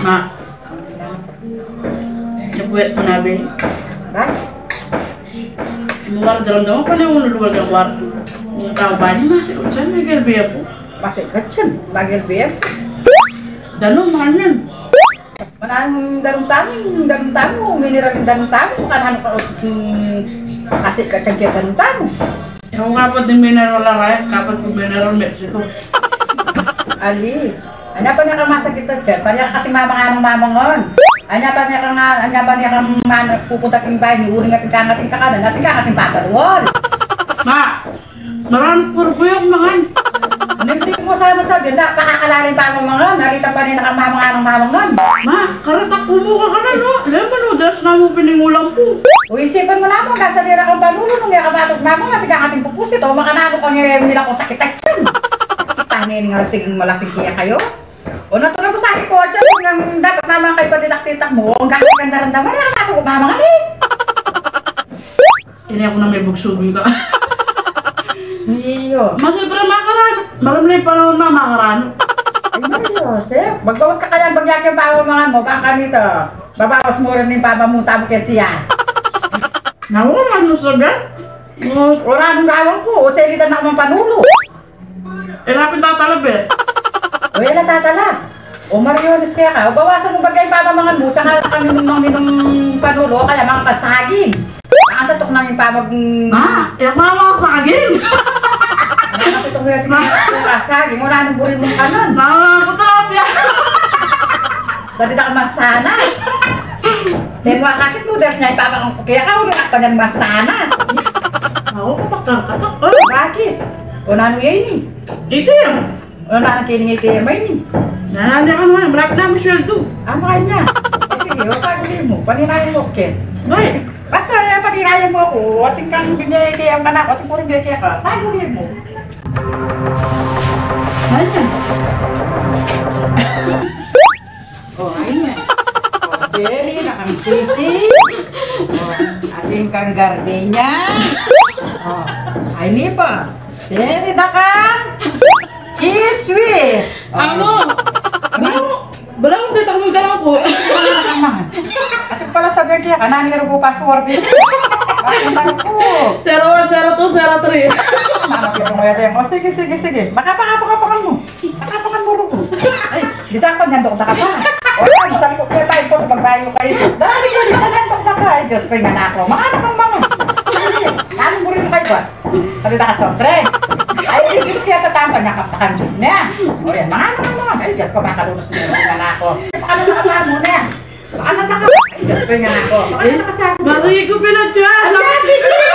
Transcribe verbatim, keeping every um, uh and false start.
Ah. Nagwet mu na, be. Ba? Mu wara daramdaman pa ne, unu luwal na kwartu. Nung tau ba ni, masikat ya, megel bie ku. Masikat ya, megel bie ku. Danum, mangan. Mananu danum tamu, danum tamu, mineral danum tamu, kan anu ka, hmm, masikat ya danum tamu. Ewan ku, kapat di mineral la raya, kapat ku mineral Mexico. Ali, anya pa nya kang masakit a tiyan, pa nya kasi mamangan nang mamangan. Anya pa nya kang, anya pa nya kang man-, pupunta king bayu mi, uling atin kangating kakanan, atin kangating papaluan. Ma, maranu purpuyuk mangan. Nibli mu sana sabi, nda, pakakalaling pamamangan, narita pa nya kang mamangan nang mamangan. Ma, karatak ku mu kakanan, no? Lemon noodles na mu piningulam ku. O, isipan mu namu, kasalira kang panulu, nung e ka matug namu, atin kangating pupusit, o makananu kang e mila ku sakit a tiyan. Tane ning alasing, malasing kaya kayu. O, natural mu sakit ku a tiyan, nung dapat naman kayu patitak-titak mu, o, ang kangating daramdaman, e ka matug mamangan e. Ini aku na me bugsugi ka. Iyo. Masih pala makaran. Maramlay panaun ma, makaran. Ay, Maria Joseph. Magbawas ka kaya bagya keng pamamangan mu, bang kanita. Babawas mu rin ing pamamuta mu kesiya. Naku, ano sabihan? Mm, ora nung gawan ku, o, selitan na ku mang panulu. Ira pin tatalab e. O, ira tatalab. O, Maria Joseph, kaya ka, o, bawasan mu bagya ing pamamangan mu, tsaka kami nung manginum panulu, o kaya mangan kang saging. Ang tatuk na ing pamag- Ma, e ku mangan saging. Ang tatuk na ing pamag- saging, o, nanu buri mung kanan? Ma, aku tilapia. Sa dita ka masanas. Te mu akakit noodles nya, ipapakang ku keka, uling aku pa nyan masanas. Aku katak-katak. O, bakit? O, nanu ya ini? Itim. O, nanu keni itim a ini? Nanu, nanu ka man, marapit na mu sweldo. Ah, makanya. O, sige, o, saguli mu. Paninayan mu ke. Ay. Basta, e, paninayan mu aku. Atin kang binye kaya kanaku, atin ku rin bie keka. Saguli mu. Ayan. O, ayan. O, seri na kang sisi. O, atin kang gardenia. O, ay, ini pa. Seri da kang cheese whiz. O. Amo. Amo. Balamu, deta ku manggalang ku. Atin pala sabi kaya, kanan ni rubu password ini. Bakit na rubu? Zero one, zero two, zero three. Mama, kita mo yata yan. O, sige, sige, sige. Makapakapakapakan mu. Makapakamuruku. Ay, bisa ko nyan, dokta ka pa. O, yan, sabi ku kaya tayo po, magbayu kayu. Dali ko, nyan, dokta ka. Ay, Diyos ko, ing anak ku. Mga anak kang mga. Nanu buri mu kayu ba? Salita ka, soft drinks. Ay, Diyos, kaya tatampa niya, kaptakan Diyos niya. O, yan, mga anak kang mga. Ay, Diyos ko, makalulus niya, ing anak ku. Pakalulus ka muna. Baka nataka. Ay, Diyos ko, ing anak ku. Baka nataka sa akin. Masigi ku pinatya. Ay, sige, sige.